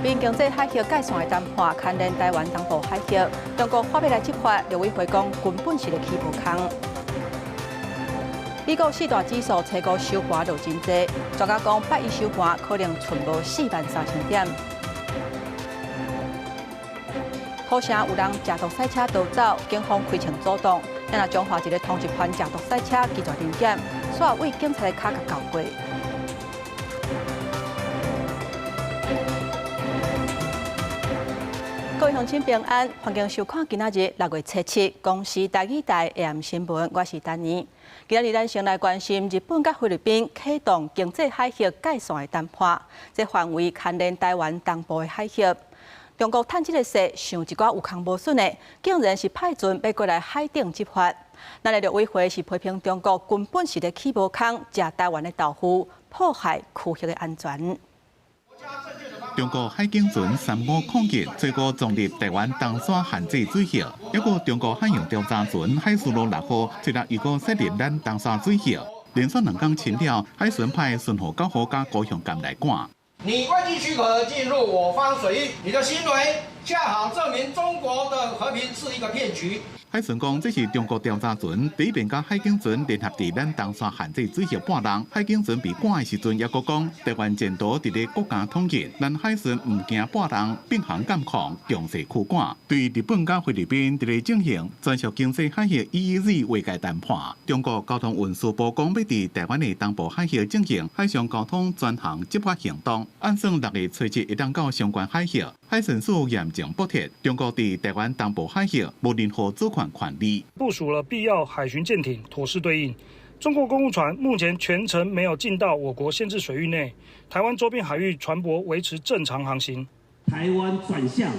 賓經濟海域界線的談判，牽連台灣東部海域，中國發欲來執法，陸委會講根本是咧起無空。美國四大指數初五收盤落真濟，專家講拜一收盤可能賰無4萬3千點。土城有人食毒賽車逃走，警方開槍阻擋。咱若彰化一个通緝犯食毒賽車拒絕臨檢，煞為警察的跤共咬過。各位鄉親平安，歡迎收看今仔日6月初7公視台語台 AM 新聞，我是丹妮。今仔日咱先來關心日本佮菲律賓啟動經濟海域界線的談判，這範圍牽連台灣東部的海域。中國趁這个勢，想一寡有空無筍的，竟然是派船欲過來海頂執法。咱的陸委會是批評中國根本是咧起無空，食台灣的豆腐，破壞區域的安全。中國海警船3501最高撞入台灣東沙限制水域，抑閣中國海洋調查船海事路六號昨日又閣駛入咱東沙水域，連續兩工侵擾，海巡派巡護九號佮高雄艦來趕。你未經許可進入我方水域，你的行為恰好證明中國的和平是一個騙局。海巡講，這是中國調查船第一遍佮海警船聯合佇咱東沙限制水域破人。海警船被趕的時陣，猶閣講台灣前途佇咧國家統一，咱海巡毋驚破人，並行監控，強勢驅趕。對日本佮菲律賓佇咧進行專屬經濟海域 EEZ 劃界談判，中國交通運輸部講欲佇台灣的東部海域進行海上交通專項執法行動，按算6月初7會當到相關海域。海巡署嚴正駁斥，中國佇台灣東部海域無任何主權權利。部署了必要海巡艦艇，妥適對應。中國公務船目前全程沒有進到我國限制水域內，台灣周邊海域船舶維持正常航行。台灣轉向，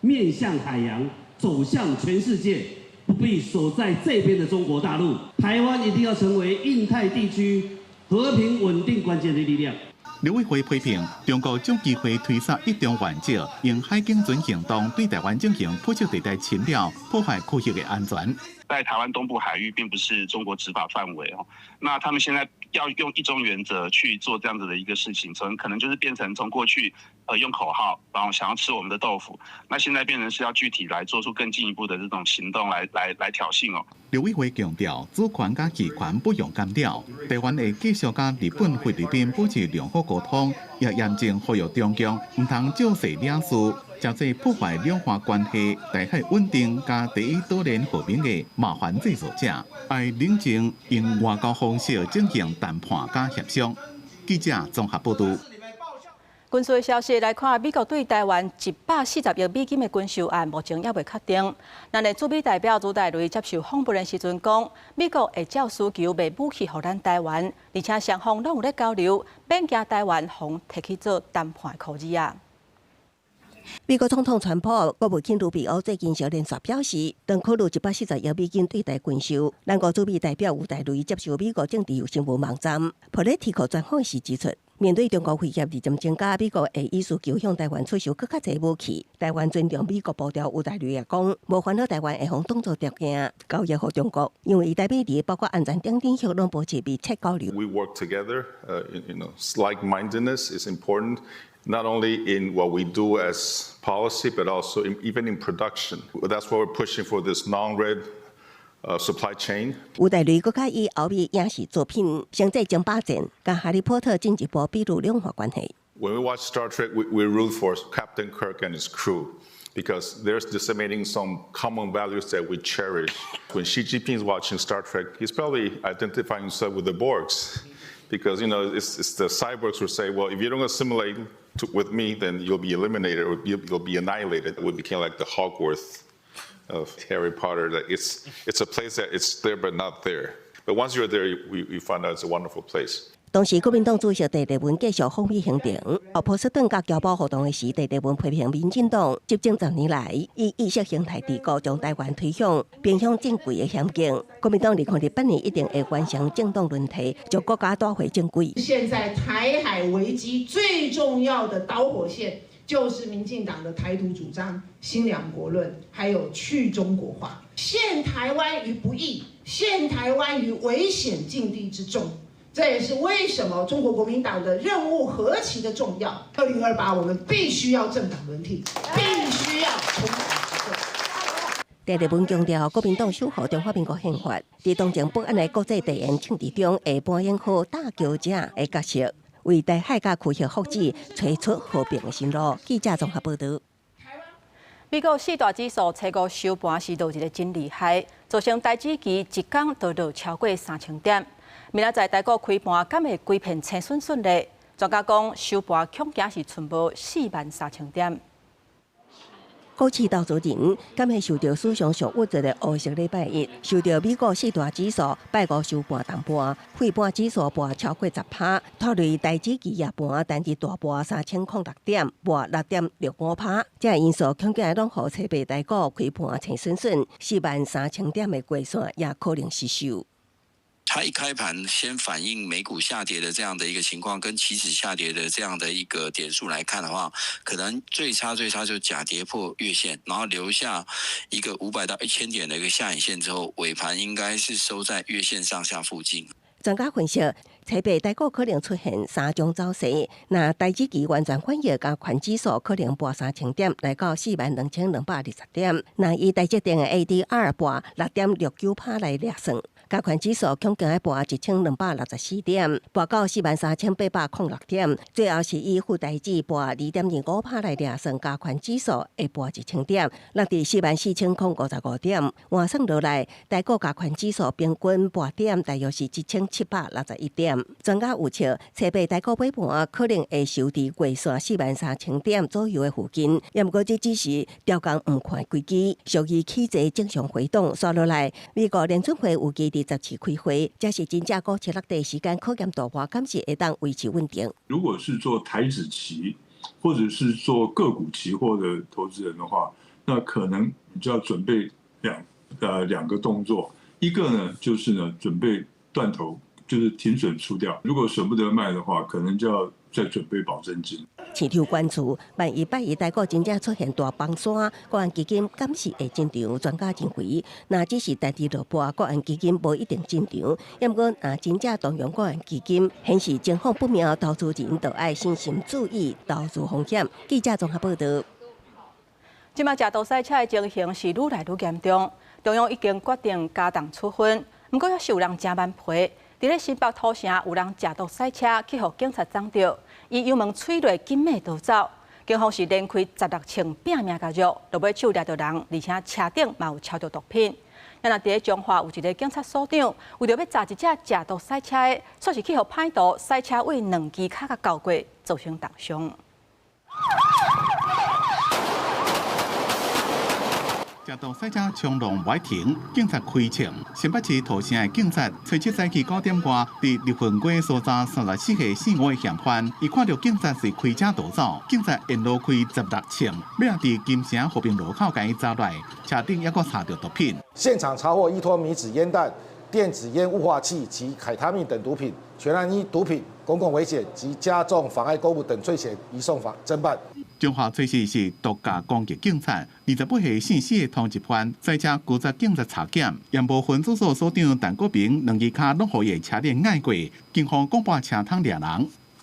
面向海洋，走向全世界，不必守在這邊的中國大陸。台灣一定要成為印太地區和平穩定關鍵的力量。陸委會批評中國藉機會推捒一中原則，用海警船行動對台灣進行灰色地帶侵擾，破壞區域的安全。在台灣東部海域並不是中國執法範圍哦，那他們現在要用一中原則去做這樣子的一個事情，從可能就是變成從過去用口號，然後想要吃我們的豆腐，那現在變成是要具體來做出更進一步的這種行動來挑釁哦。陸委會強調，主權佮漁權不容干擾，台灣會繼續佮日本、菲律賓保持良好溝通，也嚴正呼籲中共毋通借勢惹事，誠濟破壞兩岸關係、台海穩定佮第一島鏈和平的麻煩製造者，愛冷靜用外交方式進行談判佮協商。記者綜合報導。軍事的消息來看，美國對台灣140億美金的軍售案目前猶未確定。咱的駐美代表朱帶雷接受訪問的時陣講，美國會照需求賣武器予咱台灣，而且雙方攏有咧交流，免驚台灣予提去做談判的箍子仔。美國總統川普、國務卿盧比歐最近相連續表示，當考慮140億美金對台軍售。咱國駐美代表吳大雷接受美國政治新聞網站 Politico 專訪時指出，面對中國威脅日漸增加，美國會依需求向台灣出售閣較濟武器。台灣尊重美國步調，吳大雷也講，無煩惱台灣會予當作條件交易予中國，因為伊台美佇包括安全等等項攏保持密切交流。 We work together, like-mindedness is important. Not only in what we do as policy, but also even in production. That's why we're pushing for this non-red supply chain. 吳大雷閣較以歐美影視作品《星際爭霸戰》佮哈利波特進一步比喻兩岸關係。 When we watch Star Trek, we root for Captain Kirk and his crew because they're disseminating some common values that we cherish. When Xi Jinping is watching Star Trek, he's probably identifying himself with the Borgs because it's the cyborgs who say, "Well, if you don't assimilate with me, then you'll be eliminated or you'll be annihilated." We became like the Hogwarts of Harry Potter. That it's a place that it's there but not there. But once you're there, you find out it's a wonderful place. 當時國民黨主席鄭麗文繼續訪美行程，到波士頓佮僑胞活動的時，鄭麗文批評民進黨執政十年來，以意識形態治國，將台灣推向偏向戰軌的險境。國民黨2028年一定會完成政黨輪替，將國家帶回正軌。現在台海危機最重要的導火線，就是民進黨的台獨主張、新兩國論，還有去中國化，陷台灣於不義，陷台灣於危險境地之中。這也是為什麼中國國民黨的任務何其的重要。2028，我們必須要政黨輪替，必須要重返執政。鄭麗文強調，國民黨守護中華民國憲法，佇當前不安的國際地緣政治中，會扮演好搭橋者的角色，為台海佮區域福祉揣出和平的新路。記者綜合報導。美國四大指數初五收盤時落一个真厲害，造成台指期一工就落超過3000點。明仔載台股開盤，敢會規片青順順咧？專家講收盤恐驚是賰無4萬3000點。股市投資人敢會受著史上上鬱卒的烏色禮拜一，受著美國四大指數拜五收盤重盤，費半指數跌超過10%，拖累台指期夜盤單日大跌3006點，跌6.65%。這个因素恐驚攏予初八台股開盤青順順，4萬3000點的月線也可能失守。它一開盤先反映美股下跌的這樣的一個情況，跟期指下跌的這樣的一個點數來看的話，可能最差最差就假跌破月線，然後留下一個500到1000點的一個下影線之後，尾盤應該是收在月線上下附近。專家分析，初八台股可能出現三種走勢，若台指期完全反映加權指數可能跌3000點，來到42,220點。若以台積電的 ADR 跌6.69%來掠算，加權指數恐驚愛跌1264點，跌到43,806點。最後是以富台指跌2.25%來掠算，加權指數會跌1000點，落佇44,055點。換算落來，台股加權指數平均跌點大約是1761點。專家預測，初八台股尾盤可能會收佇月線4萬3000點左右的附近。也毋過這只是刁工毋看危機，屬於起坐正常回檔。煞落來，美國聯準會預計佇10月開會，這是真正股市落地時間考驗大盤，敢是會當維持穩定。如果是做台指期，或者是做個股期貨的投資人的話，那可能你就要準備兩個動作，一個呢就是呢準備斷頭。就是停損出掉，如果捨不得賣的話，可能就要再準備保證金。市場關注，萬一拜一台股真正出現大崩山，國安基金敢是會進場？專家認為，若只是單日落波，國安基金無一定進場。毋過，若真正動用國安基金，顯示情況不妙，投資人就愛小心注意投資風險。記者綜合報導。這擺食毒賽車的情形是愈來愈嚴重，中央已經決定加重處分，毋過猶是有人誠頑皮。佇咧新北土城有人食毒賽車去予警察摠著，伊油門吹落緊欲逃走，警方是連開16槍拚命共捉，落尾手掠著人，而且車頂嘛有抄著毒品。若佇咧彰化有一个警察所長，為著欲查一隻食毒賽車的，煞是去予歹徒賽車對兩支跤共鉤過，造成重傷。食毒賽車衝浪袂停，警察開槍。新北市土城的警察，初七早起9點外，佇立雲街搜查34歲姓吳的嫌犯，伊看著警察是開車逃走，警察沿路開16槍，尾仔佇金城和平路口共伊查來，車頂猶閣查著毒品。現場查獲依托咪酯煙彈、電子煙霧化器及凱他命等毒品，全案依毒品、公共危險及加重妨礙公務等罪嫌移送法偵辦。彰化測試是毒駕攻擊警察，28歲姓謝的通緝犯，賽車拒絕警察查檢，鹽埔分駐所所長陳國平兩支跤攏予伊的車輪壓過，警方廣播車通掠人。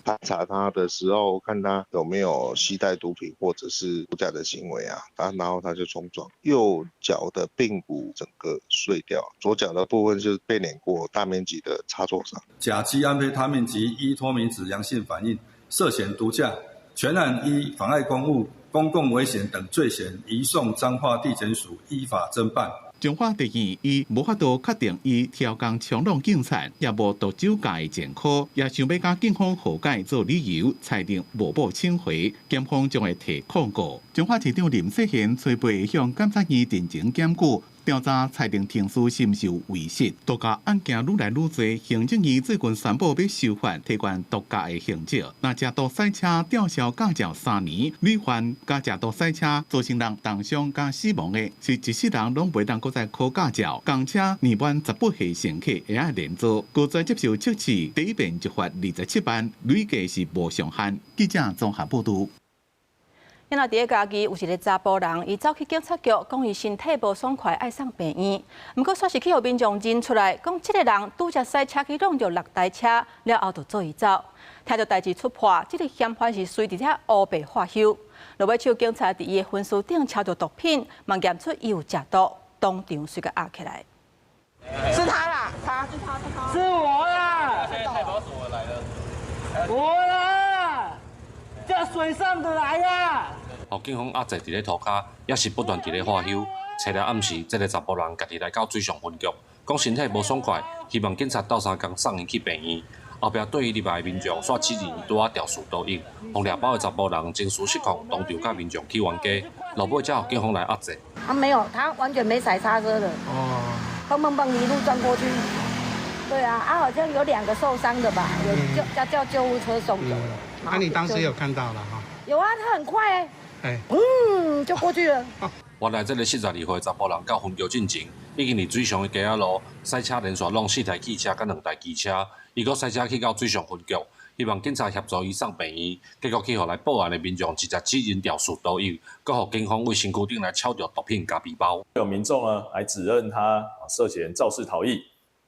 盤查他的時候，看他有沒有攜帶毒品或者是毒駕的行為啊，然後他就衝撞，右腳的髕骨整個碎掉，左腳的部分就是被碾過，大面積的擦挫傷。甲基安非他命及依托咪酯陽性反應，涉嫌毒駕。全案依妨礙公務、公共危險等罪嫌，移送彰化地檢署依法偵辦。彰化地院伊無法度確定伊刁工衝撞警察，也無毒酒駕的前科，也想欲佮警方和解做理由，裁定無報請回，檢方將會提控告。彰化市長林世賢初八向檢察院陳情檢舉。調查裁定程序是毋是有違失？毒駕案件愈來愈濟，行政院最近宣布欲修法，提懸毒駕的刑責。若食毒賽車吊銷駕照3年，累犯佮食毒賽車造成人重傷佮死亡的，是一世人攏袂當閣再考駕照。公車年滿18歲乘客會愛連坐，閣再接受測試，第一遍就罰27萬，累計是無上限。記者綜合報導。今仔佇咧嘉義有一个查埔人，伊走去警察局，講伊身體無爽快，愛送病院。毋過煞是去予民眾認出來，講這个人拄才駛車去挵著六台車，了後就做伊走。聽著代誌出破，這个嫌犯是隨佇遐烏白化休。落尾手警察佇伊的分屍頂抄著毒品，嘛驗出伊有食毒，當場隨共押起來。是他啦，他是他，是我啦。現在太保守來了，我啦，這水上的來啦。予警方壓制佇咧塗跤，也是不斷佇咧喝休。初六暗時，這个查埔人家己來到水上分局，講身體無爽快，希望警察鬥相共送伊去病院。後壁綴伊入來的民眾，煞指認伊拄仔肇事逃逸，予掠包的查埔人情緒失控，當場佮民眾去冤家，落尾才予警方來壓制。啊，沒有，他完全沒踩剎車的。哦。砰砰砰，一路撞過去。對啊，啊，好像有兩個受傷的吧，有叫叫救護車送走了。啊，你當時有看到了哈？有啊，他很快欸，嗯，就過去了。原來這个42歲查埔人到分局進前，已經佇水上的街仔路駛車連續挵四台汽車佮兩台機車，伊閣駛車去到水上分局，希望警察協助伊送病院，結果去予來報案的民眾直接指認肇事逃逸，閣予警方佇身軀頂來抄著毒品佮皮包。有民眾呢來指認他涉嫌肇事逃逸，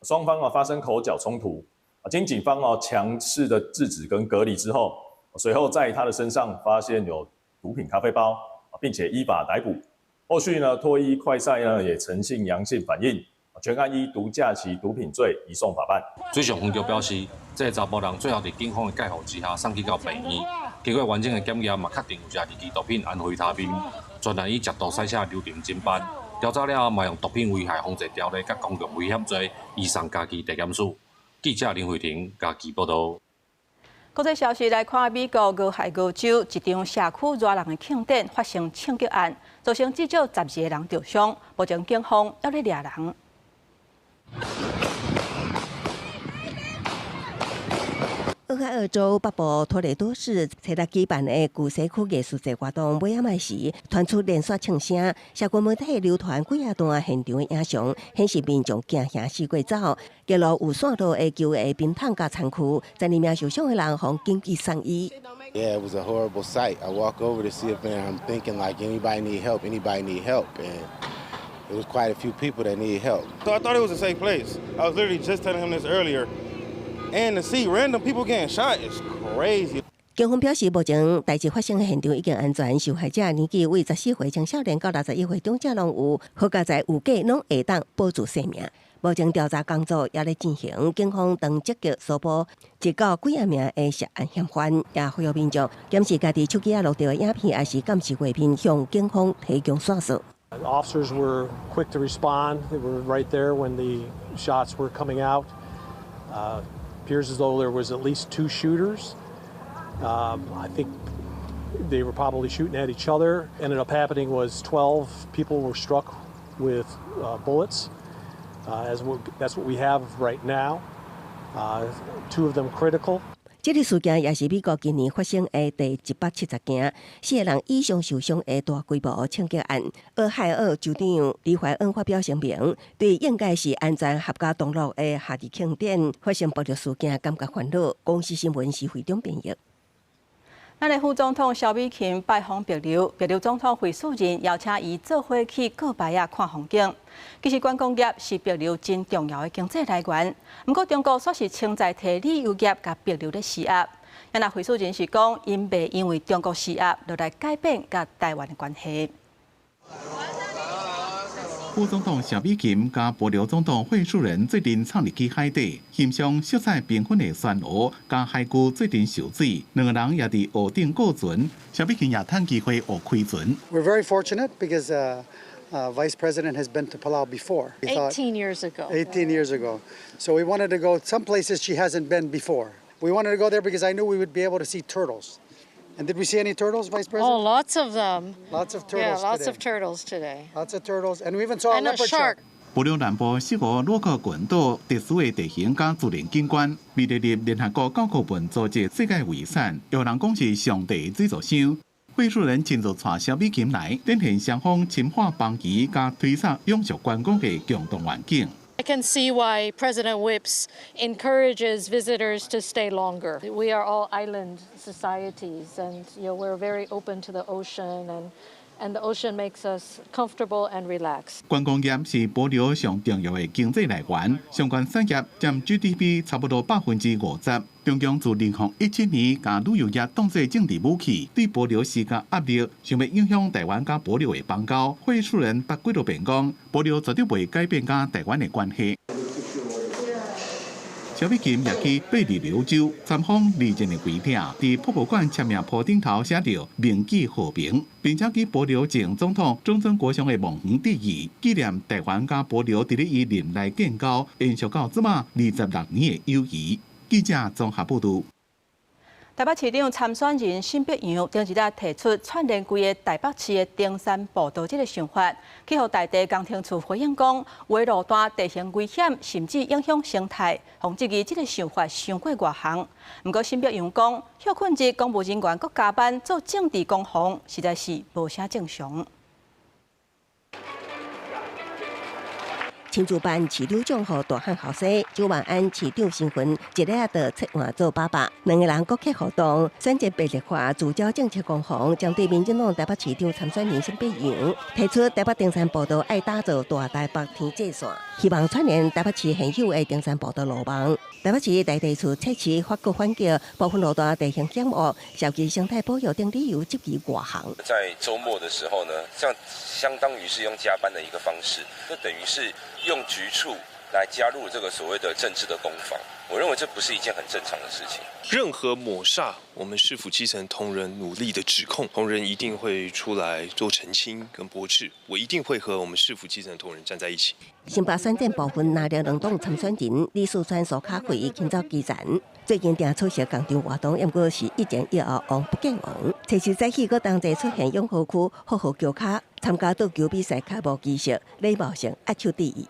雙方啊發生口角衝突，經警方哦強勢的制止跟隔離之後，隨後在他的身上發現有毒品咖啡包，並且依法逮捕。後續呢，唾液快篩呢也呈現陽性反應，全案依毒駕及毒品罪移送法辦。水上分局表示，這个查埔人最後佇警方的介護之下送去到病院，經過完整的檢驗，嘛確定有食二支毒品安非他命，全案以涉毒駛車流程偵辦，調查了後嘛用毒品危害防制條例佮公共危險罪移送嘉義地檢署。記者林慧婷嘉義報導。國際消息來看，美國俄亥俄州一場社區熱人的慶典發生槍擊案，造成至少12個人著傷，目前警方猶咧掠人。俄亥俄州北部托雷多市初六舉辦的舊社區藝術節活動，尾仔暝時傳出連續槍聲，社群媒體流傳幾仔段現場的影像，顯示民眾驚嚇四過走，街路有散落的舊的冰桶佮餐具，12名受傷的人予緊急送醫。 Yeah, it was a horrible sight. I walk over to see if I'm thinking like anybody need help, anybody need help, and it was quite a few people that need help. So I thought it was a safe place. I was literally just telling him this earlier. And to see random people getting shot is crazy. 警方表示，目前代誌發生的現場已經安全，受害者年紀為14歲青少年到61歲長者攏有，好佳哉有假攏會當保住性命。目前調查工作猶咧進行，警方正積極搜捕一到幾仔名的涉案嫌犯，也呼籲民眾檢視家己手機仔錄著的影片，抑是監視畫面，向警方提供線索。 Officers were quick to respond. They were right there when the shots were coming out. Appears as though there was at least two shooters. I think they were probably shooting at each other. Ended up happening was 12 people were struck with bullets. That's what we have right now. Two of them critical. 這个事件也是美國今年發生的第170件四个人以上受傷的大規模槍擊案。俄亥俄州長李懷恩發表聲明，對應該是安全合家同樂的夏日慶典發生暴力事件感覺煩惱。公視新聞是會長編譯。咱的副總統蕭美琴拜訪帛琉，帛琉總統惠恕仁邀請伊做伙去過排仔看風景。其實觀光業是帛琉真重要的經濟來源，毋過中國煞是稱在提旅遊業共帛琉咧施壓。啊若惠恕仁是講，𪜶袂因為中國施壓，就來改變佮台灣的關係。副總統蕭美琴佮帛琉總統惠恕仁做陣衝入去海底，欣賞色彩繽紛的珊瑚，佮海龜做陣泅水，兩个人也佇湖頂過船。蕭美琴也趁機會學開船。 We're very fortunate because Vice President has been to Palau before. 18 years ago. 18 years ago. So we wanted to go some places she hasn't been before. We wanted to go there because I knew we would be able to see turtles. And did we see any turtles, Vice President? Oh, lots of them. Lots of turtles. Yeah, lots today. of turtles today. Lots of turtles, and we even saw a And a leopard shark. shark. 帛琉南部適合魯克群島特殊的地形佮自然景觀，被列入聯合國教科文組織世界遺產，有人講是上帝水族箱。惠恕仁親自帶蕭美琴來，展現雙方深化邦誼佮推捒永續觀光的共同願景。I can see why President Whipps encourages visitors to stay longer. We are all island societies, and we're very open to the ocean, and the ocean makes us comfortable and relaxed. 觀光業是帛琉上重要的經濟來源，相關產業佔 GDP 差不多50%。中共自2017年共旅遊業當作政治武器，對帛琉施加壓力，想欲影響台灣佮帛琉的邦交。惠恕仁捌幾落遍講，帛琉絕對袂改變佮台灣的關係。蕭美琴也去貝里琉州參訪二戰的遺體，佇博物館簽名簿頂頭寫著銘記和平，並且去帛琉前總統中曾國祥的墓園致意，紀念台灣佮帛琉佇咧伊任內建交，延續到這馬26年的友誼。記者綜合報導。台北市長參選人沈伯洋頂一日提出串連規个台北市的登山步道這个想法，去予大地工程處回應講，有的路段地形危險，甚至影響生態，予質疑這个想法傷過外行。毋過沈伯洋講，歇睏日公務人員閣加班做政治攻防，實在是無啥正常。親子班市長獎予大漢後生周萬安市長身份，一日就切換做爸爸，兩个人閣去互動，選戰白熱化，聚焦政策攻防，針對民進黨台北市長參選人沈伯洋提出台北登山步道愛打造大台北天際線，希望串聯台北市現有的登山步道路網。台北市大地處測試發過反擊，部分路段地形險惡，涉及生態保育等理由質疑外行。在週末的時候呢，像相當於是用加班的一個方式，這等於是用局處來加入這個所謂的政治的攻防，我認為這不是一件很正常的事情。任何抹煞我們市府基層同仁努力的指控，同仁一定會出來做澄清跟駁斥，我一定會和我們市府基層同仁站在一起。新北選戰部分，藍綠兩黨參選人李四川、蘇卡慧親走基層，最近定出席工場活動，毋過是一前一後王不見王。測試早起，閣同齊出現永和區福和橋跤參加桌球比賽，跤步儀式禮貌性握手致意。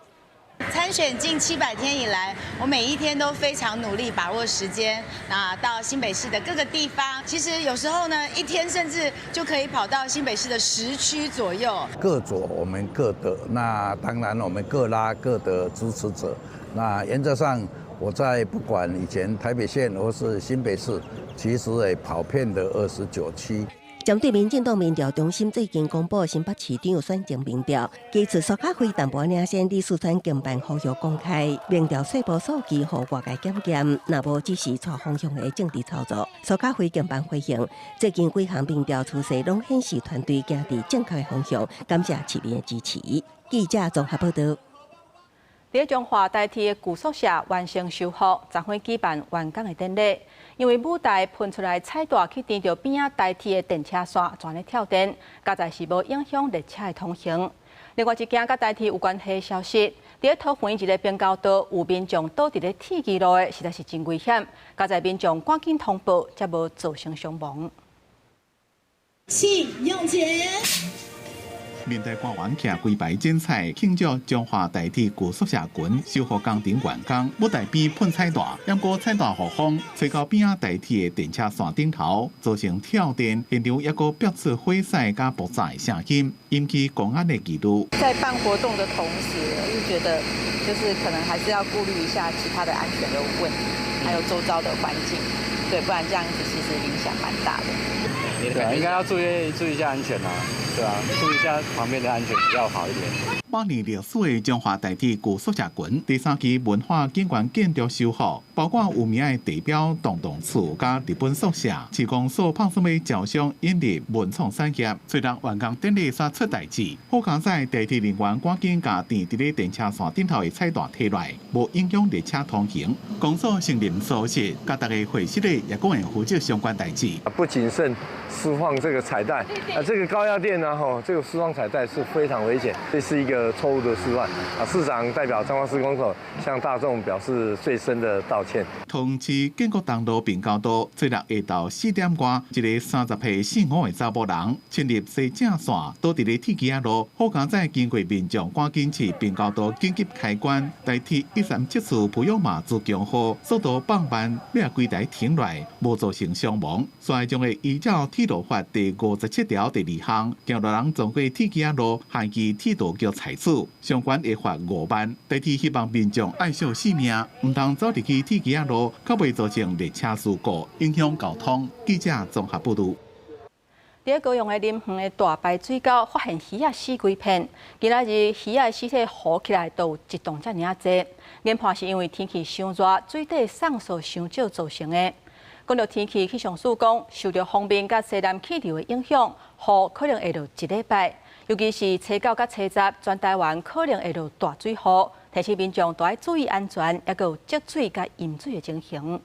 參選近700天以來，我每一天都非常努力把握時間，那到新北市的各個地方。其實有時候呢，一天甚至就可以跑到新北市的10區左右。各做我們各的，那當然我們各拉各的支持者。那原則上，我在不管以前台北縣或是新北市，其實也跑遍了29區。針對民進黨民調中心最近公布新北市長選情民調，其實蘇卡輝淡薄領先李四川經辦呼籲公開民調細部數據，予外界檢驗，若無只是錯方向的政治操作。蘇卡輝經辦回應，最近幾項民調趨勢攏顯示團隊行佇正確的方向，感謝市民的支持。記者綜合報導。佇彰化台鐵的舊宿舍完成修復，昨昏舉辦完工的典禮。因為舞台噴出來彩帶去纏著邊仔台鐵的電車線，全咧跳電，佳哉是無影響列車的通行。另外一件佮台鐵有關係的消息，佇桃園一个平交道有民眾倒佇咧鐵支路的，實在是真危險。佳哉民眾趕緊通報，才無造成傷亡。請用錢。面對官員徛規排剪彩，慶祝彰化台鐵舊宿舍群修復工程完工，舞台邊噴彩帶，毋過彩帶予風，吹到邊仔台鐵的電車線頂頭，造成跳電，現場猶閣爆出火勢佮爆炸的聲音，引起公安的疑慮。在辦活動的同時，就覺得就是可能還是要顧慮一下其他的安全的問題，還有周遭的環境，對，不然這樣子其實影響蠻大的。對啊，應該要注意注意一下安全啊，對啊，注意一下旁邊的安全比較好一點。百年歷史的彰化台鐵舊宿舍群第三期文化景觀建築修復，包括有名的地標洞洞厝佮日本宿舍，市公所拍算欲招商引入文創產業。雖然完工典禮煞出代誌，好佳哉台鐵人員趕緊共纏佇咧電車線頂頭的彩帶提落來，無影響列車通行。公所承認疏失，佮逐个會室裡也閣會負責相關代誌。不謹慎施放這個彩帶，啊，這個高壓電呢，吼，這個施放彩帶是非常危險，這是一個錯誤的示範。啊，市長代表彰化市公所向大眾表示最深的道歉。桃園市建國東路平交道，昨日下晝4點外，一个30歲姓吳的查埔人，衝入西正線，倒佇咧鐵枝仔路，好佳哉經過民眾趕緊佇平交道緊急開關，台鐵137次普悠瑪自強號速度放慢，欲規台停落來，無造成傷亡。煞將會依照鐵路法第57條第2項，行路人撞過鐵枝仔路，害去鐵道局裁處，相關會罰5萬。台鐵希望民眾愛惜性命，毋通走入去鐵枝仔路，較袂造成列車事故，影響交通。記者綜合報導。佇高雄的林園的大排水溝發現魚仔死規片，今仔日魚仔屍體浮起來都有一磅遮爾仔濟，研判是因為天氣傷熱，水底送素傷少造成的。講著天氣，氣象署講，受著鋒面佮西南氣流的影響，雨可能會落一禮拜，尤其是初九佮初十，全台灣可能會落大水雨，提醒民眾都愛注意安全，猶閣有積水佮淹水的情形。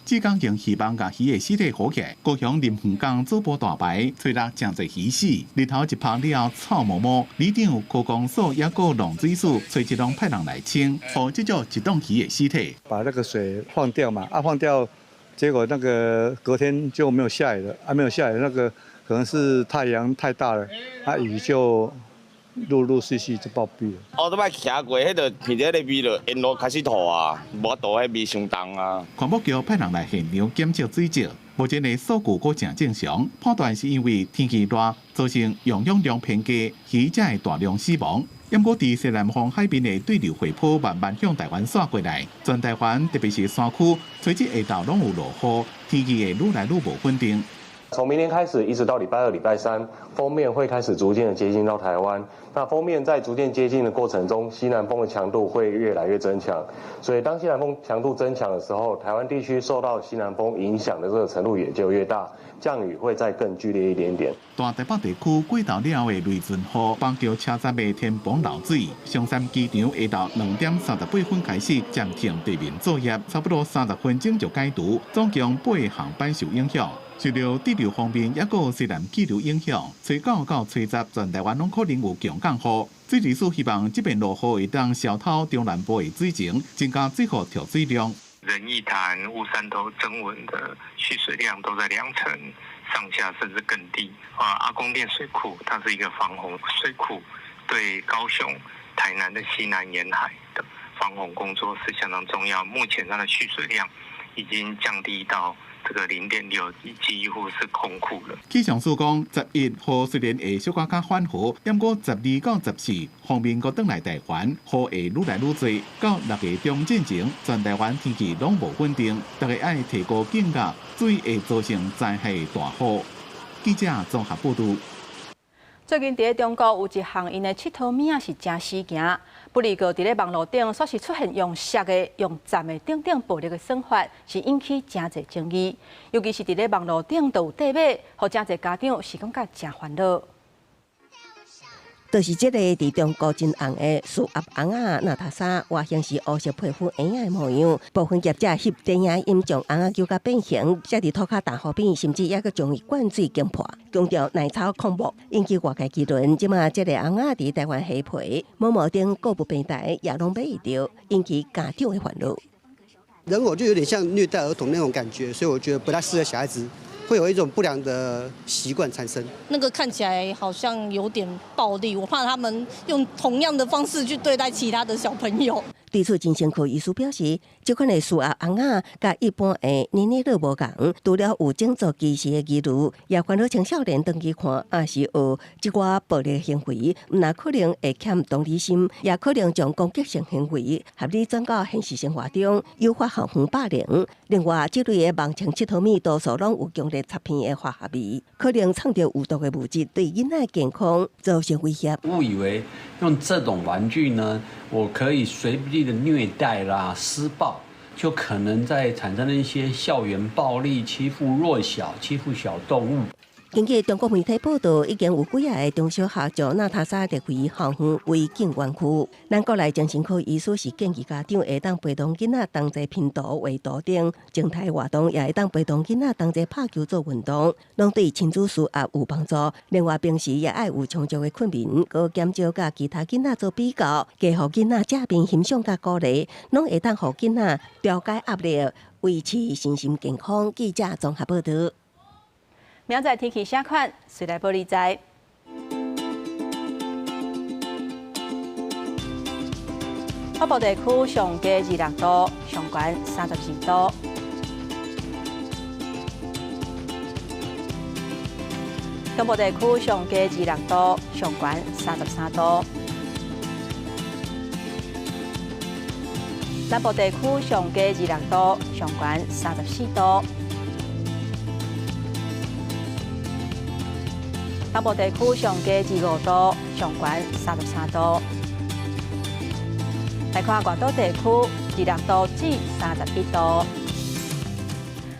浙江用希望共魚的屍體浮起來，高雄林園港祖埔大排吹落誠濟魚死，日頭一曝了後臭毛毛。里長區公所抑閣農水署隨即攏派人來清，予這種一檔魚的屍體。把那個水放掉嘛，啊放掉，結果那個隔天就沒有下雨了，啊沒有下雨，那個可能是太陽太大了，啊雨就陸陸續續就暴斃了。哦，都擺徛過，彼就聞著彼个味就沿路開始吐啊，無法度，彼味傷重啊。環保局派人來現場檢測水質，目前的數據閣誠正常，判斷是因為天氣熱造成溶氧量偏低，魚才會大量死亡。毋過佇西南方海邊的對流回波慢慢向台灣徙過來，全台灣特別是山區，隨之下晝攏有落雨，天氣會愈來愈無穩定。從明天開始，一直到禮拜二、禮拜三，鋒面會開始逐漸的接近到台灣。那鋒面在逐漸接近的過程中，西南風的強度會越來越增強。所以當西南風強度增強的時候，台灣地區受到西南風影響的這個程度也就越大，降雨會再更劇烈一點點。大台北地區過晝了後的雷陣雨，板橋車站的天棚漏水，松山機場下晝2點38分開始暫停地面作業，差不多30分鐘就解除，總共八個航班受影響。受著對流鋒面，抑閣有西南氣流影響，初九到初十，全台灣攏可能有強降雨。水利署希望這遍落雨會當消透中南部的水情，增加水庫貯水量。仁義潭、烏山頭、曾文的蓄水量都在2成上下，甚至更低。啊，阿公店水庫它是一個防洪水庫，對高雄、台南的西南沿海的防洪工作是相當重要。目前它的蓄水量已經降低到這個0.6，幾乎是空庫了。氣象署講，11雨雖然會小可較緩和，毋過12到14鋒面閣轉來台灣，雨會愈來愈濟。到6月中進前，全台灣天氣攏無穩定，大家愛提高警覺，注意會造成災害大雨。記者綜合報導。最近佇咧中國有一項𪜶的𨑨迌物仔是誠時行，不過佇咧網路頂煞是出現用摔的、用站的等等暴力的算法，是引起誠濟爭議。尤其是佇咧網路頂都有綴碼，予誠濟家長是感覺誠煩惱。就是這个佇中國真紅的舒壓尪仔娜塔莎，外形是烏色皮膚嬰仔的模樣。部分業者翕電影音將尪仔揪甲變形，才佇塗跤踏雨邊，甚至猶閣將伊灌水驚破，強調耐操控木，引起外界議論。這馬這个尪仔佇台灣蝦皮、某某等購物平台也攏買會著，引起家長的煩惱。人偶就有點像虐待兒童那種感覺，所以我覺得不太適合小孩子。會有一種不良的習慣產生。那個看起來好像有點暴力，我怕他們用同樣的方式去對待其他的小朋友。對此，精神科醫師表示，這款的舒壓尪仔佮一般的捏捏樂無仝，除了有種族歧視的疑慮，也煩惱青少年長期看，也是學這寡暴力行為，毋但可能會欠同理心，也可能將攻擊性行為合理轉到現實生活中，誘發校園霸凌。另外，這類的網情𨑨迌物，多數攏有強烈插片的化學味，可能摻著有毒的物質，對囡仔健康造成威脅。誤以為用這種玩具呢，我可以隨意的虐待啦、施暴，就可能在產生了一些校園暴力、欺負弱小、欺負小動物。根據中國媒體報道，已經有幾仔个中小學將娜塔莎列為校園違禁玩具。咱國內精神科醫師是建議家長會當陪同囡仔同齊拼圖、畫圖等靜態活動，也會當陪同囡仔同齊拍球做運動，攏對親子舒壓有幫助。另外，平時也愛有充足的睏眠，閣減少佮其他囡仔做比較，加予囡仔正面欣賞佮鼓勵，攏會當予囡仔調解壓力，維持身心健康。記者綜合報道。明仔載天氣啥款？隨來報你知。北部地區上低26度，上懸32度。中部地區上低26度，上懸33度。南部地區上低26度，上懸34度。北部地區上低25度，上懸33度。來看外島地區，26度至31度。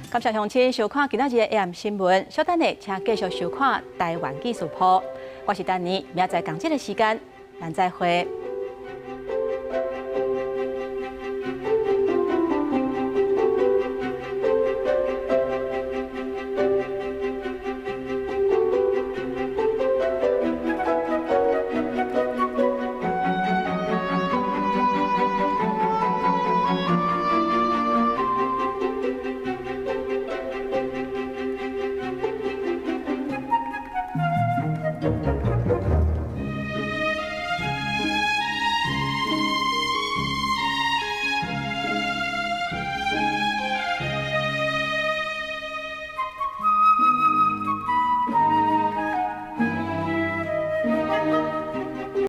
感謝鄉親收看今仔日的 AM 新聞，稍等下請繼續收看台灣記事簿。我是丹妮，明仔載仝這个時間，咱再會。